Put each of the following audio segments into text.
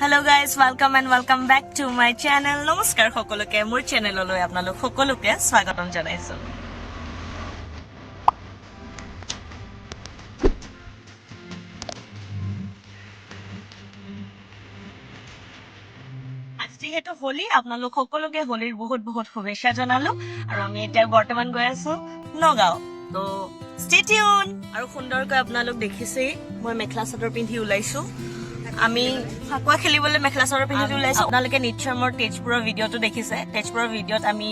Hello guys, welcome and welcome back to my channel. নমস্কাৰ সকলোকে, মোৰ চেনেললৈ আপোনালোক সকলোকে স্বাগতম জনাইছোঁ। আজি যিহেতু হোলী, আপোনালোক সকলোকে হোলীৰ বহুত বহুত শুভেচ্ছা জনালো। আৰু আমি এতিয়া বৰ্তমান গৈ আছো নগাঁও, তো ষ্টে টিউন। আৰু সুন্দৰকৈ আপোনালোক দেখিছেই, মই মেখেলা চাদৰ পিন্ধি ওলাইছো। আমি ফাকুৱা খেলিবলৈ মেখেলা চাদৰ পিন্ধি ওলাইছো। আপোনালোকে নিশ্চয় মোৰ তেজপুৰৰ ভিডিঅ'টো দেখিছে। তেজপুৰৰ ভিডিঅ'ত আমি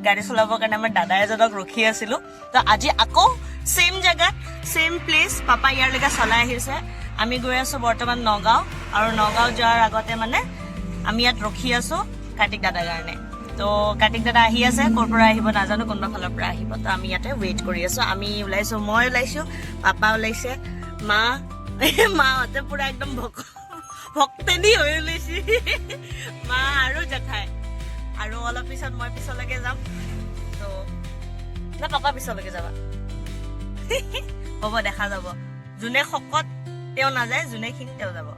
গাড়ী চলাবৰ কাৰণে আমাৰ দাদা এজনক ৰখি আছিলো। তো আজি আকৌ ছেইম জেগাত, ছেইম প্লেচ, পাপা ইয়াৰলৈকে চলাই আহিছে। আমি গৈ আছো বৰ্তমান নগাঁও। আৰু নগাঁও যোৱাৰ আগতে মানে আমি ইয়াত ৰখি আছো কাৰ্তিক দাদাৰ কাৰণে। তো কাৰ্তিক দাদা আহি আছে, ক'ৰ পৰা আহিব নাজানো, কোনোবা ফালৰ পৰা আহিব। তো আমি ইয়াতে ৱেইট কৰি আছো। আমি ওলাইছো, মই ওলাইছো, পাপা ওলাইছে, মা, মাহঁতে পুৰা একদম ভক্তেনি হৈ ওলাইছে, মা আৰু জেঠাই। আৰু অলপ পিছত মই পিছলৈকে যাম। তো না, পাপা পিছলৈকে যাবা? হ'ব, দেখা যাব। যোনে শকত তেওঁ নাযায়, যোনে ক্ষীণ তেওঁ যাব।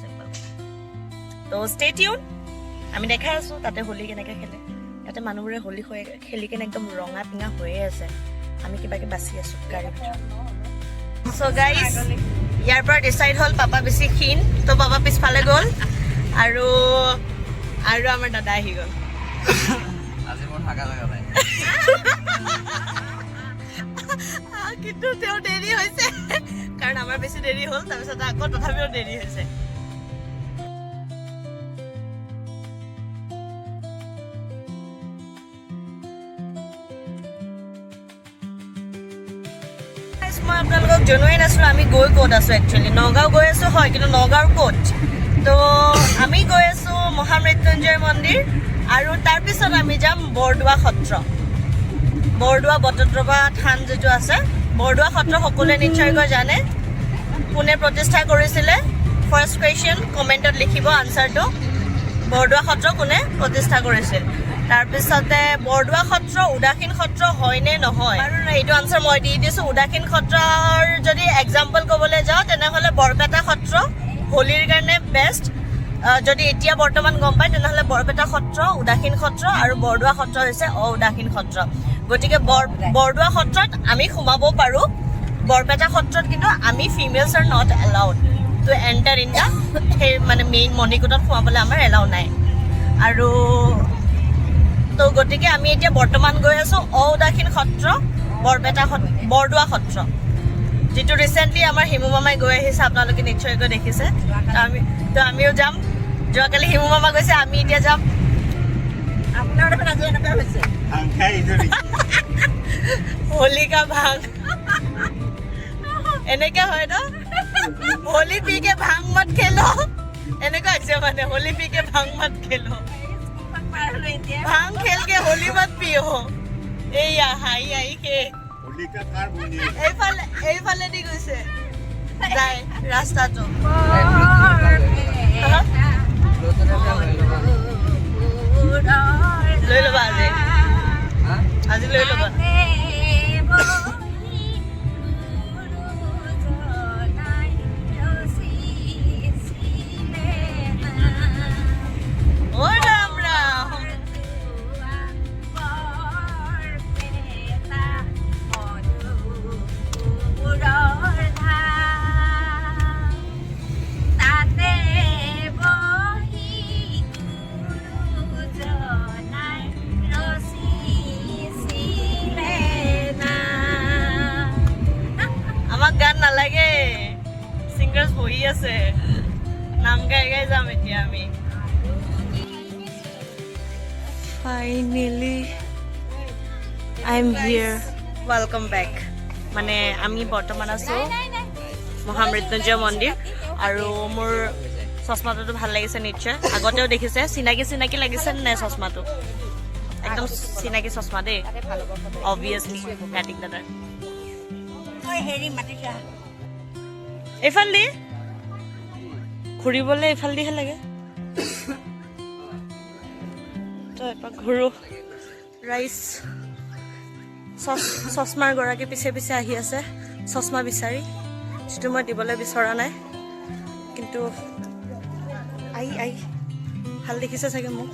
Simple। তো ষ্টে টিউন, আমি দেখাই আছো তাতে হোলী কেনেকে খেলে। ইয়াতে মানুহবোৰে হোলী খেলি কেনে একদম ৰঙা পিঙা হৈয়ে আছে। আমি কিবাকে বাচি আছো গাড়ীৰ ভিতৰত। চ' গাইজ, ইয়াৰ পৰা ডিচাইড হ'ল পাপা বেছি ক্ষীণ, তো পাপা পিছফালে গ'ল আৰু আৰু আমাৰ দাদা আহি গ'ল। আজি মোৰ থাকা জেগা নাই। কিন্তু তেওঁ দেৰি হৈছে, কাৰণ আমাৰ বেছি দেৰি হ'ল। তাৰপিছত আকৌ তথাপিও দেৰি হৈছে। Guys, মই আপোনালোকক জনোৱাই নাছিলোঁ আমি গৈ ক'ত আছো। একচুৱেলি নগাঁও গৈ আছো হয়, কিন্তু নগাঁৱৰ ক'ত? তো আমি গৈ আছো মহামৃত্যুঞ্জয় মন্দিৰ আৰু তাৰপিছত আমি যাম বৰদোৱা সত্ৰ। বৰদোৱা বটদ্ৰৱা থান যিটো আছে, বৰদোৱা সত্ৰ সকলোৱে নিশ্চয়কৈ জানে কোনে প্ৰতিষ্ঠা কৰিছিলে। ফাৰ্ষ্ট কুৱেশ্যন, কমেণ্টত লিখিব আনচাৰটো, বৰদোৱা সত্ৰ কোনে প্ৰতিষ্ঠা কৰিছিল? তাৰপিছতে বৰদোৱা সত্ৰ উদাসীন সত্ৰ হয় নে নহয়? আৰু এইটো আনচাৰ মই দি দিছোঁ। উদাসীন সত্ৰৰ যদি এক্সাম্পল ক'বলৈ যাওঁ, তেনেহ'লে বৰপেটা সত্ৰ হোলীৰ কাৰণে বেষ্ট। যদি এতিয়া বৰ্তমান গম পায়, তেনেহ'লে বৰপেটা সত্ৰ উদাসীন সত্ৰ আৰু বৰদোৱা সত্ৰ হৈছে অউদাসীন সত্ৰ। গতিকে বৰদোৱা সত্ৰত আমি সোমাব পাৰোঁ, বৰপেটা সত্ৰত কিন্তু আমি females are not allowed to enter in the সেই মানে মেইন মণিকূটত সোমাবলৈ আমাৰ এলাউ নাই। আৰু তো গতিকে আমি এতিয়া বৰ্তমান গৈ আছোঁ অউদাসীন সত্ৰ বৰপেটা সত্ৰ, বৰদোৱা সত্ৰ, যিটো ৰিচেণ্টলি আমাৰ হিমু মামাই গৈ আহিছে, আপোনালোকে নিশ্চয়কৈ দেখিছে। তো আমিও যাম। যোৱাকালি হিমু মামা গৈছে, আমি এতিয়া যাম। আপোনাৰ দেখোন আজি এনেকুৱা হৈছে। ভাং খাই আহিছে নেকি? होली का भांग এনেকে হয় ন? होली पी के भांग मत खेलो, এনেকুৱা হৈছে মানে, होली पी के भांग मत खेलो। স্কুলখন পাৰ হলো এতিয়া। भांग खेल के होली मत पियो। এইয়া হাঁহি হাঁহি শেষ। হোলিকা কাৰ ভনী? এইফালে, এইফালেদি গৈছে, যায় ৰাস্তাটো। হা? লৈ ল'বা আজি, আজি লৈ ল'বা। অ ৰাম ৰাম। তাতে বহি গুৰুজনাই ৰচিছিলে নাম। আমাক গান নালাগে, ছিংগাৰ্ছ বহি আছে। নাম গাই গাই যাম এতিয়া আমি। Finally I am here, welcome back. মানে আমি বৰ্তমান আছোঁ মহামৃত্যুঞ্জয় মন্দিৰ। আৰু মোৰ চশমাটোতো ভাল লাগিছে নিশ্চয়, আগতেও দেখিছে। চিনাকি চিনাকি লাগিছে নে নাই? চশমাটো একদম চিনাকি চশমা দেই, অবভিয়াছলি কাৰ্তিক দাদাৰ। হেৰি মাতিছা। এইফাল দি ঘূৰিবলৈ, এইফাল দিহে লাগে। তো এপাক ঘূৰো। ৰাইজ, চশমাৰ গৰাকী পিছে পিছে আহি আছে চশমা বিচাৰি, যিটো মই দিবলৈ বিচৰা নাই। কিন্তু আই আই, ভাল দেখিছে চাগে মোক।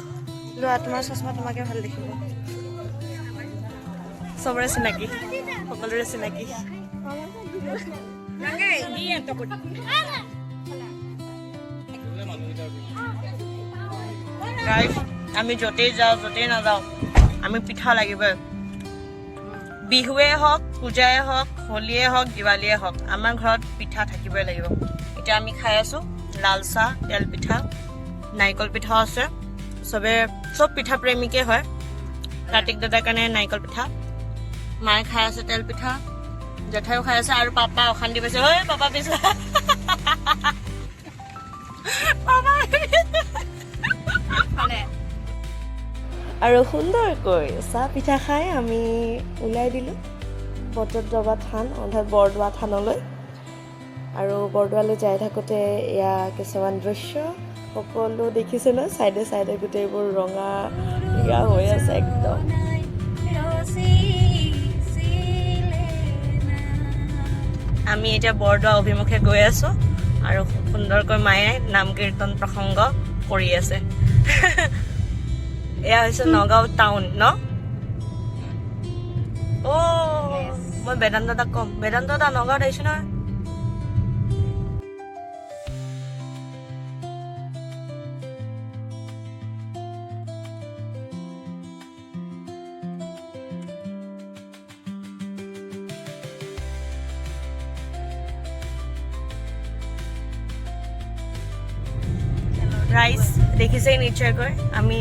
লোৱা, তোমাৰ চশমা, তোমাকে ভাল দেখিব। চবৰে চিনাকি, সকলোৰে চিনাকি। Guys, আমি য'তেই যাওঁ, য'তেই নাযাওঁ, আমি পিঠা লাগিবই। বিহুৱে হওক, পূজাই হওক, হোলীয়ে হওক, দিৱালীয়ে হওক, আমাৰ ঘৰত পিঠা থাকিবই লাগিব। এতিয়া আমি খাই আছো লাল চাহ, তেল পিঠা, নাৰিকল পিঠাও আছে। চবে চব পিঠা প্ৰেমিকে হয়। কাৰ্তিক দাদাৰ কাৰণে নাৰিকল পিঠা, মায়ে খাই আছে তেল পিঠা, জেঠাইও খাই আছে আৰু পাপা অশান্তি পাইছে। ঐ পাপা, পিছা পাপা। আৰু সুন্দৰকৈ চাহ পিঠা খাই আমি ওলাই দিলোঁ বটদ্ৰৱা থান, অৰ্থাৎ বৰদোৱা থানলৈ। আৰু বৰদোৱালৈ যাই থাকোঁতে এয়া কিছুমান দৃশ্য সকলো দেখিছে ন, চাইডে চাইডে গোটেইবোৰ ৰঙা এয়া হৈ আছে একদম। ৰচিছিলে না। আমি এতিয়া বৰদোৱা অভিমুখে গৈ আছো আৰু সুন্দৰকৈ মায়ে নাম কীৰ্তন প্ৰসংগ কৰি আছে। এয়া হৈছে নগাঁও টাউন ন? অ' মই বেদান্ত দাক ক'ম, বেদান্ত দা, নগাঁৱত আহিছো নহয়। ৰাইজ, দেখিছেই নিশ্চয়কৈ, আমি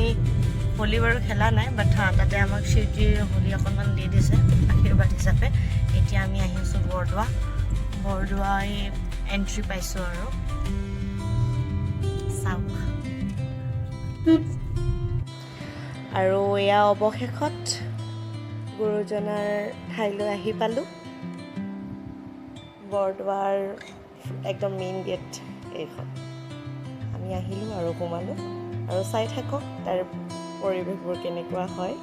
হোলী বাৰু খেলা নাই, বাট হা, তাতে আমাক শিৱজীৰ হোলী অকণমান দি দিছে আশীৰ্বাদ হিচাপে। এতিয়া আমি আহিছোঁ বৰদোৱা। বৰদোৱা এণ্ট্ৰি পাইছোঁ আৰু চাওক। আৰু এয়া অৱশেষত গুৰুজনাৰ ঠাইলৈ আহি পালোঁ। বৰদোৱাৰ একদম মেইন গেট এইখন। আমি আহিলোঁ আৰু সোমালোঁ আৰু চাই থাকক তাৰ পৰিৱেশবোৰ কেনেকুৱা হয়।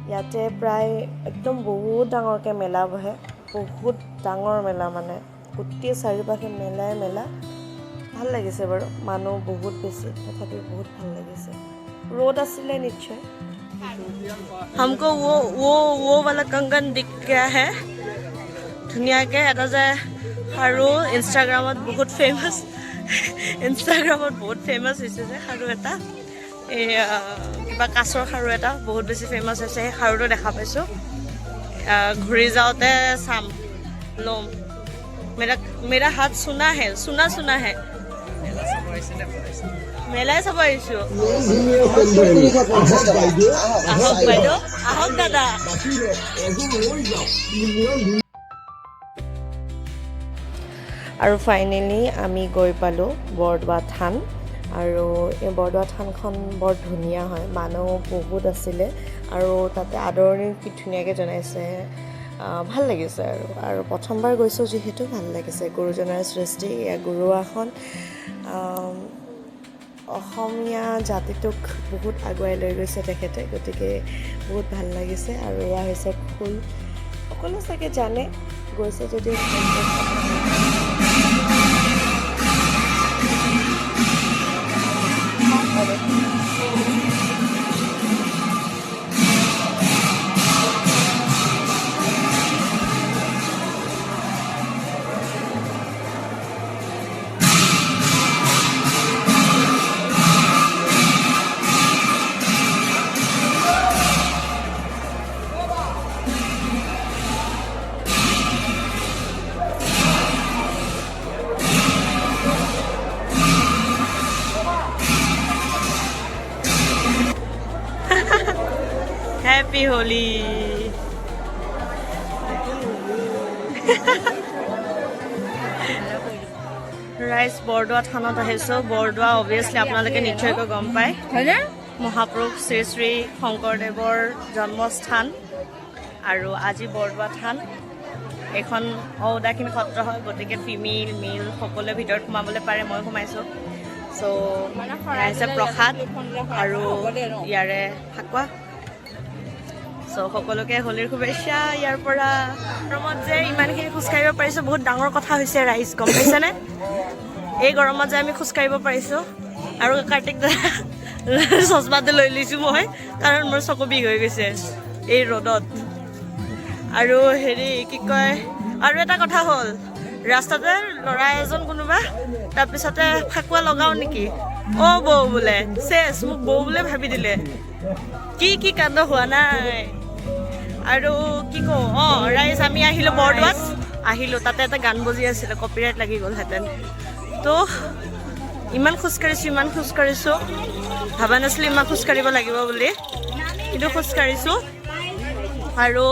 ইয়াতে প্ৰায় একদম বহুত ডাঙৰকৈ মেলা বহে, বহুত ডাঙৰ মেলা, মানে গোটেই চাৰিওপাশে মেলাই মেলা। ভাল লাগিছে বাৰু, মানুহ বহুত বেছি, তথাপিও বহুত ভাল লাগিছে। ৰ'দ আছিলে নিশ্চয়। हमको वो वाला कंगन दिख गया है। ধুনীয়াকৈ এটা যে খাৰু ইনষ্টাগ্ৰামত বহুত ফেমাছ, ইনষ্টাগ্ৰামত বহুত ফেমাছ হৈছে যে খাৰু এটা, এই কিবা কাছৰ খাৰু এটা বহুত বেছি ফেমাছ হৈছে, সেই খাৰুটো দেখা পাইছোঁ। ঘূৰি যাওঁতে চাম, ল'ম। मेरा हाथ सुना है, सुना सुना है। মেলা চাব আহিছে নে বনাইছে? মেলাই চাব আহিছোঁ। আহক বাইদেউ, আহক দাদা। আৰু ফাইনেলি আমি গৈ পালোঁ বৰদোৱা থান। আৰু এই বৰদোৱা থানখন বৰ ধুনীয়া হয়, মানুহ বহুত আছিলে আৰু তাতে আদৰণি কি ধুনীয়াকৈ জনাইছে, ভাল লাগিছে। আৰু প্ৰথমবাৰ গৈছোঁ যিহেতু ভাল লাগিছে। গুৰুজনাৰ সৃষ্টি এয়া গুৰু আসন। অসমীয়া জাতিটোক বহুত আগুৱাই লৈ গৈছে তেখেতে, গতিকে বহুত ভাল লাগিছে। আৰু এয়া হৈছে খোল, সকলো চাগে জানে, গৈছে যদিও। হেপী হোলী। ৰাইজ, বৰদোৱা থানত আহিছোঁ। বৰদোৱা অভিয়াছলি আপোনালোকে নিশ্চয়কৈ গম পায়, হয়নে? মহাপুৰুষ শ্ৰী শ্ৰী শংকৰদেৱৰ জন্মস্থান। আৰু আজি বৰদোৱা থান এইখন অউদাসীন সত্ৰ হয়, গতিকে ফিমেল মেল সকলোৱে ভিতৰত সোমাবলৈ পাৰে। মই সোমাইছোঁ। চ' এয়া হৈছে প্ৰসাদ আৰু ইয়াৰে ফাকুৱা। চ' সকলোকে হোলীৰ শুভেচ্ছা ইয়াৰ পৰা। গৰমত যে ইমানখিনি খোজকাঢ়িব পাৰিছোঁ, বহুত ডাঙৰ কথা হৈছে ৰাইজ, গম পাইছেনে? এই গৰমত যে আমি খোজকাঢ়িব পাৰিছোঁ। আৰু কাৰ্তিক দা চশমাটো লৈ লৈছোঁ মই, কাৰণ মোৰ চকু বিষ হৈ গৈছে এই ৰ'দত। আৰু হেৰি কি কয়, আৰু এটা কথা হ'ল, ৰাস্তাতে ল'ৰা এজন কোনোবা, তাৰপিছতে ফাকুৱা লগাওঁ নেকি, অ' বৌ বোলে, চেচ মোক বৌ বোলে ভাবি দিলে। কি কি কাণ্ড হোৱা নাই। আৰু কি কওঁ, অঁ ৰাইজ, আমি আহিলোঁ বৰদোৱাত আহিলোঁ, তাতে এটা গান বজি আছিলে, কপিৰাইট লাগি গ'লহেঁতেন। তো ইমান খোজকাঢ়িছোঁ, ইমান খোজকাঢ়িছোঁ, ভবা নাছিলোঁ ইমান খোজকাঢ়িব লাগিব বুলি, কিন্তু খোজকাঢ়িছোঁ। আৰু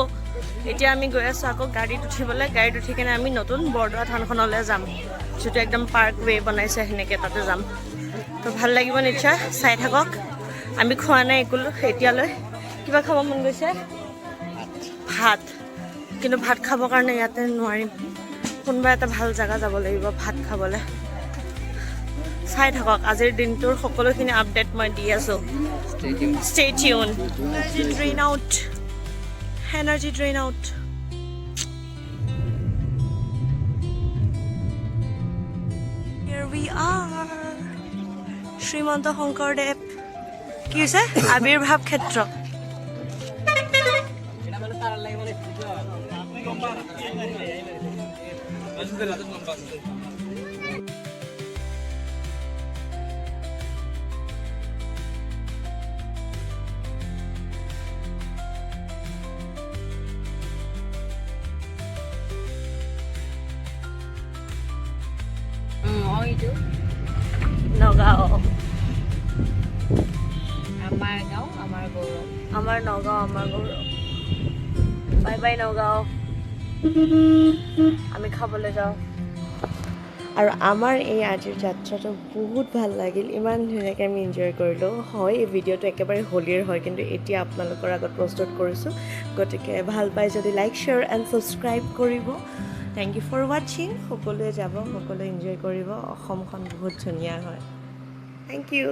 এতিয়া আমি গৈ আছোঁ আকৌ গাড়ীত উঠিবলৈ। গাড়ীত উঠি কিনে আমি নতুন বৰদোৱা থানখনলৈ যাম, যিটো একদম পাৰ্ক ৱে বনাইছে সেনেকৈ, তাতে যাম। তো ভাল লাগিব নিশ্চয়, চাই থাকক। আমি খোৱা নাই একো এতিয়ালৈ। কিবা খাব মন গৈছে? ভাত। কিন্তু ভাত খাবৰ কাৰণে ইয়াতে নোৱাৰিম, কোনোবা এটা ভাল জেগা যাব লাগিব ভাত খাবলৈ। চাই থাকক, আজিৰ দিনটোৰ সকলোখিনি আপডেট মই দি আছোঁ। Stay tune. Energy drain out, energy drain out. Here we are. Srimanta Sankardev কি হৈছে আৱিৰ্ভাৱ ক্ষেত্ৰ। অঁ, এইটো নগাঁও। আমাৰ গাঁও, আমাৰ গৌৰৱ। আমাৰ নগাঁও, আমাৰ গৌৰৱ। Bye bye Nagaon, আমি খাবলৈ যাওঁ। আৰু আমাৰ এই আজিৰ যাত্ৰাটো বহুত ভাল লাগিল, ইমান ধুনীয়াকৈ আমি এনজয় কৰিলোঁ। হয়, এই ভিডিঅ'টো একেবাৰে হোলীৰ হয়, কিন্তু এতিয়া আপোনালোকৰ আগত প্ৰস্তুত কৰিছোঁ। গতিকে ভাল পাই যদি লাইক, শ্বেয়াৰ এণ্ড ছাবস্ক্ৰাইব কৰিব। Thank you for watching. সকলোৱে যাব, সকলোৱে এনজয় কৰিব। অসমখন বহুত ধুনীয়া হয়। Thank you.